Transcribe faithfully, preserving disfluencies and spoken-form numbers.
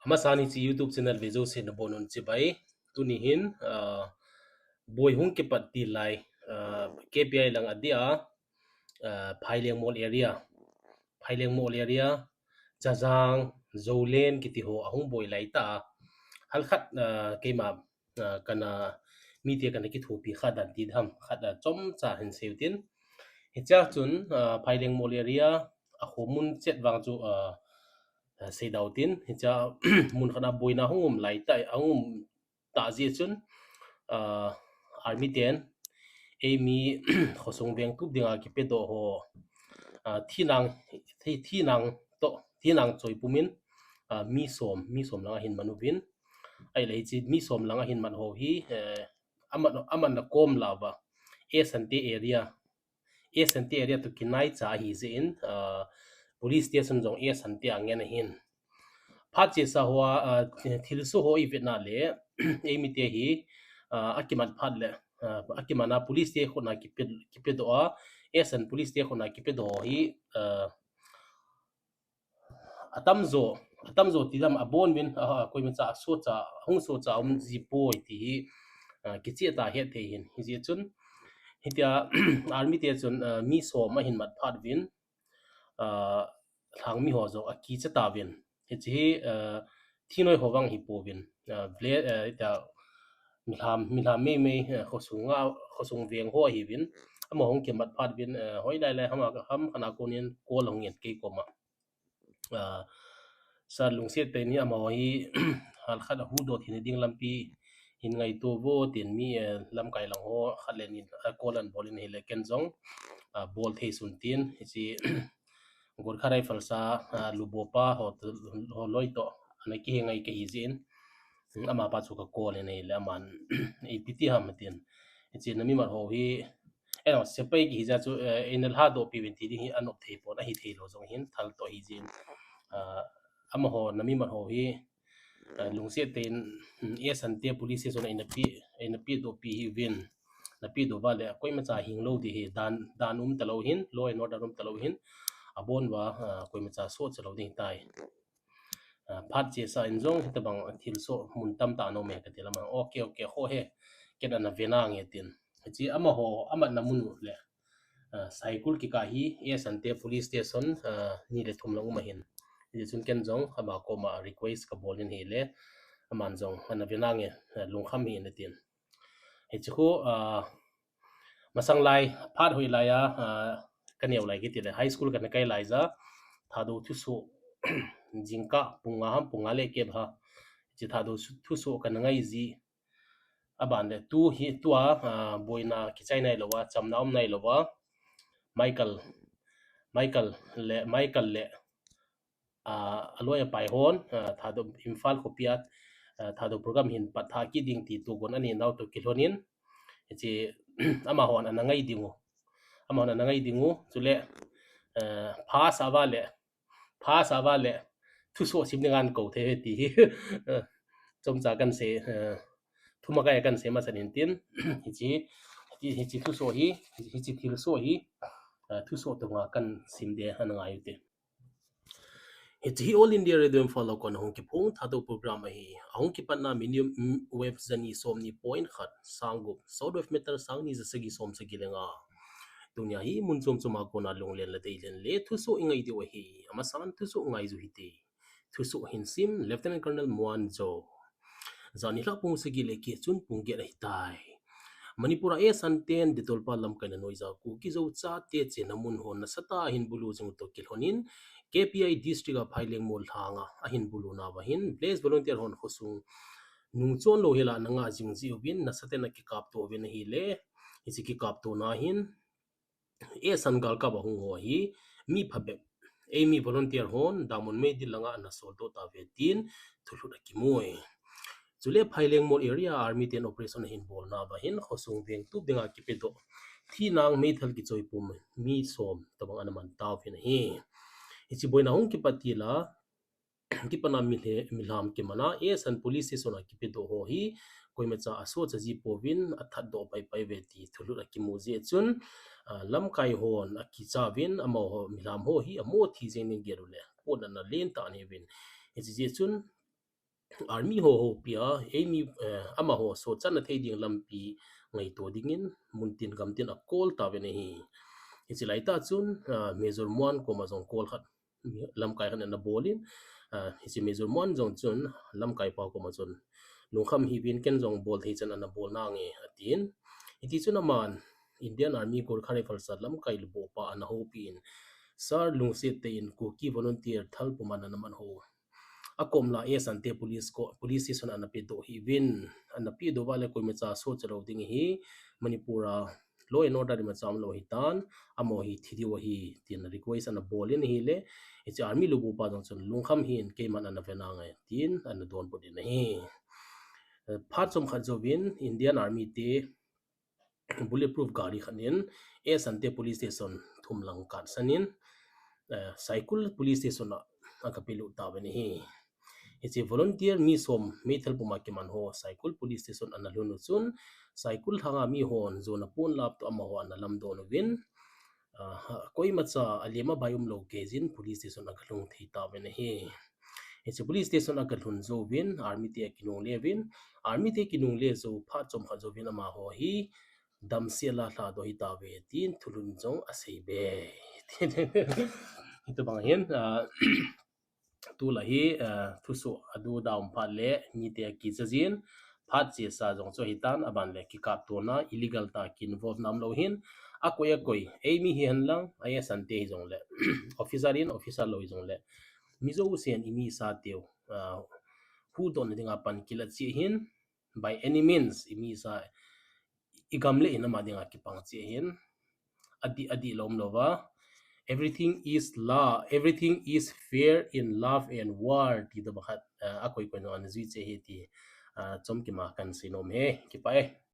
Amasan hiche YouTube channel ve jouse nabonun chibai. Tuni hin, ah, boi hung kipat til lai, ah, K P I lang adia, ah, Phailengmol area. Phailengmol area, Chajang, Zolen kiti ho ahung boi lai ta. Halkhat, ah, keima, ah, kana, mite kana kithopi kha dan ti ham, khat, ah, chomcha hin seiu tin. Hichea chun, ah, Phailengmol area, akhomun chet vang chu, ah, ah, seidau tin. Hichea mun khat a boina hung um lai ta, hung um ta jeh chun, ah, army ten, eimi khosung veng tup dinga kipedoh ho, ah, thinang, thi-, thinang toh, thinang choi pumin, ah, mi som, mi som lang ahin man uvin. Ahile hiche mi som lang ahin man ho hi, eh, aman, aman na kom lava, Esanti area, Esanti area toh kinaicha ahi jeh in, ah, police station jong Esanti a ngen ahin. Phat chesa hoa, ah, thilsoh ho i vetna le, eimite hi, ah, akimat phat le, ah, akimana police te khutna kipe, kipedoh a, Esan police te khutna kipedoh hi, ah, atamjo, atamjo ti dam abon vin, ah, koimacha asohcha, hung sohcha um ji poi ti hi, ah, kicheh tah a het thei hin. Hijeh chun, hitia, army te chun, ah, mi som ahin mat phat vin, ah, lhangmi ho jong akicha tauvin. Hiche hi, ah, thinoi ho vang hipouvin. Ah, vle, ah, hitia, milham, milham meimei, ah, khosung a, khosung veng ho ahiuvin. Amaho hung kimat phat uvin, ah, hoilai lai ham a, ham khat a konin call ahung in kei koma. Ah, Sir Lungset te ni amaho hi, halkhat a huhdoh theina ding lampi hin ngaito vo tin mi, eh, lamkai lang ho khat le ni, ah, call ahin bol in ahile ken jong, ah, bol thei sun tin, hiche Gorkha Rifles a, ah, lubopa ho, ho loi toh ana kihe ngai kahi jeh in, amapa chu ka call in ahile aman, ipi ti ham tin. Hiche namimat ho hi, eh, sepai kihi jeh chu, eh, eina lhadoh piuvin ti ding hi anop thei pon, ahi theilou jong hin thal toh ahi jeh in, ah, amaho namimat ho hi, ah, Lungset te in, hmm, Esanti police station a eina pe, eina pedoh pi hiuvin, na pedoh uva le koimacha hinglou ding hi, dan, dan um talou hin, law and order um talou hin, abon uva, ah, koimacha sohcha lou ding tai. Ah, phat chesa in jong hitabang thilsoh mun tamtah ana um e kati le aman, okay, okay, kho he, ken ana ve nange tin. Hiche amaho, amatna mun u le, ah, Saikul kikah hi, Esanti police station, ah, ni le thum lang um ahin. Hichun ken jong ama koma request kabol in ahile, aman jong ana ve nange, ah, lungkham hih in atin. Hiche khu, ah, masang lai, phat hoilai a, ah, kaneo lai kiti le, high school kana kai lai ja, Thadou thusoh, jingkah pung nga ham, pung nga le kep ha, hiche Thadou thusoh kana ngai ji, aban le tu hi, tua, ah, boina kichai nailouva, chamna um nailouva, Michael, Michael le, Michael le, ah, aloi apai hon, ah, Thadou Imphal khopi a, ah, Thadou program hin pat tha kit ding ti tohgon anei nau toh kilhonin, hiche, amahon ana ngai ding u. Amahon ana ngai ding u, chule, eh, pha sa uva le, pha sa uva le, thusoh sim dinga kou thei uve ti hi, eh, chomcha kan sei, eh, thumakai kan sei masan in tin, hiche, hiche thusoh hi, hiche thilsoh hi, eh, thusoh tonga kan sim de ana ngai ute. Hiche hi All India Radio Imphal a kon ahung kiphong Thadou program ahi. Ahung kipatna medium wave jani somni point khat, sanggup, short wave meter sangni jasagi somsagi le nga. Tunia hi mun chom chom a kona lunglen le deilen le thusoh ingai diu ahi. Amasan thusoh ngaiju hite. Thusoh hin sim, Lieutenant Colonel Muanjo. Jani lha pung sagi le keh chun pung get ahitai. Manipur a Esan ten Detolpa lamkaina noija Kuki Zo chate chenna mun hon nasatah a ahin bulu jing u toh kilhonin, K P I district a Phailengmol lhanga ahin bulu nauva hin, Village Volunteer hon khosung nungchon louhel a ana ngah jing jiuvin, nasatah in akikapto uvin ahile, hiche kikaptona hin, Esan galkap a hung ho hi, mi phabep, eimi volunteer hon, Dangmun Meidil langa ana soldoh tauve tin, thulhut akimu e. Chule Phailengmol area army ten operation ahin bolnauva hin, khosung veng tup dinga kipedoh, thinang meithal kichoi pum, mi som tobang ana man tauvin ahi. Hiche boina hung kipat til a, kipatna milhe-, milham kimana, Esan police station a kipedoh ho hi, koimacha asohcha ji pouvin, athatdoh paipai uve ti thulhut akimu jeh chun, ah, lamkai hon akichauvin, amaho milham ho hi amo thi jeng ding gel u le, kona ana lentah ahiuvin. Hiche jeh chun, army ho houpi a, eimi, eh, amaho sochatna thei ding lampi ngaito dingin, muntin gamtin akol tauvin ahi. Hiche laitah chun, ah, Major Muan koma jong call khat, lamkai khat ana bolin, ah, hiche Major Muan jong chun, lamkai pa koma chun, lungkham hiuvin ken jong bol thei chan ana bol nange, atin. Hiti chun aman, Indian Army Gorkha Rifles a lamkai lubuh pa ana houpin, Sir lungset tah in Kuki volunteer thal puma nana man ho. Akom la Asante police ko, police station ana pedoh hiuvin, ana pedoh uva le koimacha socha lou ding ahi, Manipur a law and order imacha umlou ahitan, amaho hi thi diu ahi, tin request ana bolin ahile, hiche army lubuh pa jong chun lungkham hih in keiman ana ve nange, tin ana donbut in ahi. Eh, phat chomkhat jouvin Indian Army te bulletproof gari khat in Asante Police Station thum lang katsan in, eh, Saikul Police Station a, aga pelut tauvin ahi. Hiche volunteer mi som meithal puma kiman ho Saikul Police Station ana lhun u chun, Saikul lhanga mihon jona ponlap toh amaho ana lamdon uvin, ah, koimacha alem abai umlou keijin police station aga lhung thei tauvin ahi. Hiche police station aga lhun jouvin, army te akinungle uvin, army te kinungle jou phat chomkhat jouvin amaho hi damsel a lhadoh hitauve, tin thulhun jong aseibe. Hitobang hin, ah, tulai hi, ah, thusoh adu da um phat le mite akicha jin, phat chesa jong chu ahitan, aban le kikaptona illegal tah a ki involve na umlou hin, akoi akoi, eimi hihen lang, Asante hijongle, officer in, officer lou hijongle, mi jousen imi sa teu, ah, huhdohna dinga pan kilah cheh hin, by any means, imi sa, igam le in ama dinga kipang cheh hin, adih, adih lou umlouva, everything is la, everything is fair in love and war, ti tobang khat, ah, akoi koi jong ana jui cheh hi ti, ah, chomkim a kahin seinom ahi, kipah e.